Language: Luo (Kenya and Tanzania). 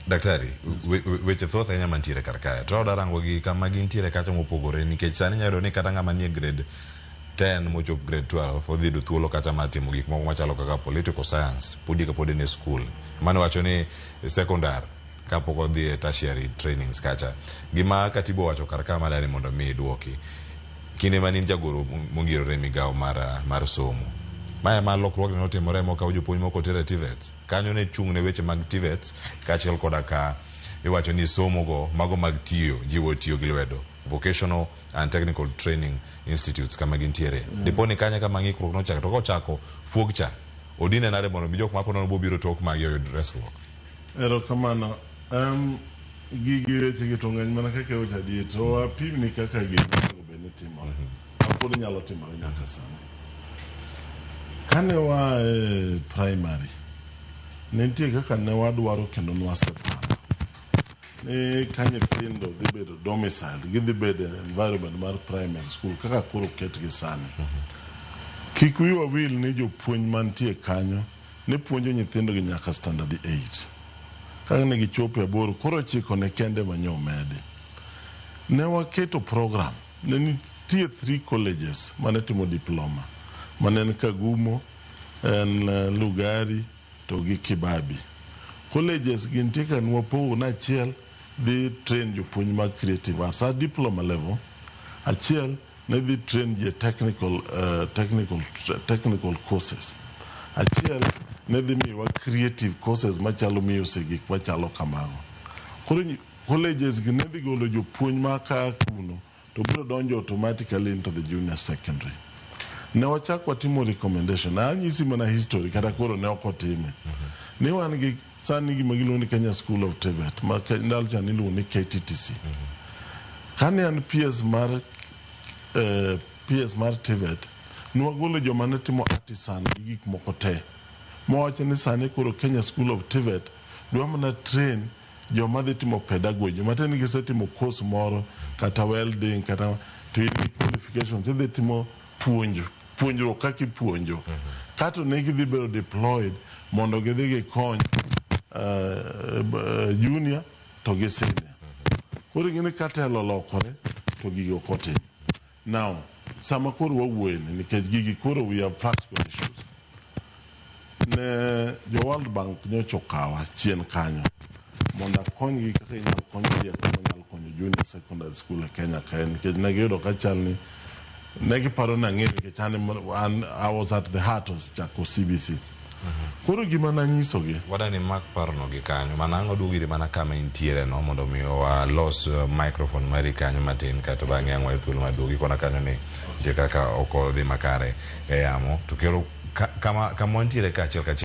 Daktari, weche thoth ahinya mantiere kar kae. To adwa rango gi kama gintiere kacha mopogore nikech sani inyalo yudo ni kata ng'ama nie grade 10 mochop grade 12 odhi yudo thuolo kacha mar timo gik moko machalo kaka political science podi ka pod en e school. Mano wacho ni secondar kapok odhi e tertiary trainings kacha. Gima katibu owacho kar ka madani mondo mi iduoki. Kinde mane in jagoro mongirore e migawo mar somo. Mae ema lokruogni notimore mokaw jopuonj moko oter e TVET. Kanyo ne chung' ne weche mag TVETs kaachiel koda ka iwacho ni somo go mago mag tiyo, jiwo tiyo gi lwedo, vocational and technical training institutes kama gintiere. Dipo ni kanyo e kama ng'ikruok nochako to kochako fuog cha odine nade mondo mi jok ma ponono bobiro tok magi oyud resruok? Erokamano. Gigi wechegi to ng'eny mana kaka iwacho adier to wapimni kaka gima onego bed ni timore. Ma pod nyalo timore nyaka sani. Kane waa e primary, ne nitie kaka ne wadwaro kendo ne waseparo ni ka nyithindo dhi bedo domiciled, gidhi bedo e environment mar primary school kaka koro oketgi sani. Kik wiwa wil ni jopuonj mantie kanyo ne puonjo nyithindogi nyaka standard 8. Ka ne gichopo e aboro, koro ochiko ne kende ema nyo omedi. Ne waketo program, ne nitie 3 colleges mane timo diploma, mane en Kagumo, en Lugari to gi Kibabi. Colleges gi nitie kaka ne wapogo ni achiel dhi train jopuonj mag creative arts at diploma level, achiel ne dhi train ji e technical courses, achiel ne dhi miyowa creative courses machalo music gik machalo kamago. Koro colleges gi ne dhi golo jopuonj ma ka kuno to biro donjo automatically into the junior secondary. Ne wachak watimo recommendation. Anyisi mana history kata koro ne ok otime. Ni wan gi sani gima giluongo ni Kenya School of TVET ma ndalo cha niluongo ni KTTC. Kane an PS mar TVET, nwagolo joma ne timo artisan gi gik moko te. Mawacho ni sani koro Kenya School of TVET dwa mana train joma dhi timo pedagogy matiende ni gisetimo course moro kata welding kata to in gi qualifications idhi timo puonjo puonjruok kaka ipuonjo kato ne gidhi bedo deployed mondo gidhi gikony junior to gi senior. Koro ing'e ni ka telo olokore to gigi ok otim. Now sama koro wawuoyeni nikech gigi koro we have practical issues ne jo World Bank nyocha okawa chien kanyo mondo akonygi kaka inyalo kony rieko manyalo konyo junior secondary school e Kenya kae nikech ne giyudo ka chal ni ne giparo ni ang'e nikech an I was at the heart of chako CBC. Koro gima nanyisogi Wadani mak parono gi kanyo mana ang' oduogo iri mana kama intiere no mondo mi walos microphone mari kanyo matin kaeto bang'e ang' wayud thuolo mar duogi kona kanyo ni nitie kaka ok odhi makare e yamo to koro kama wantiere ka achiel kachiel.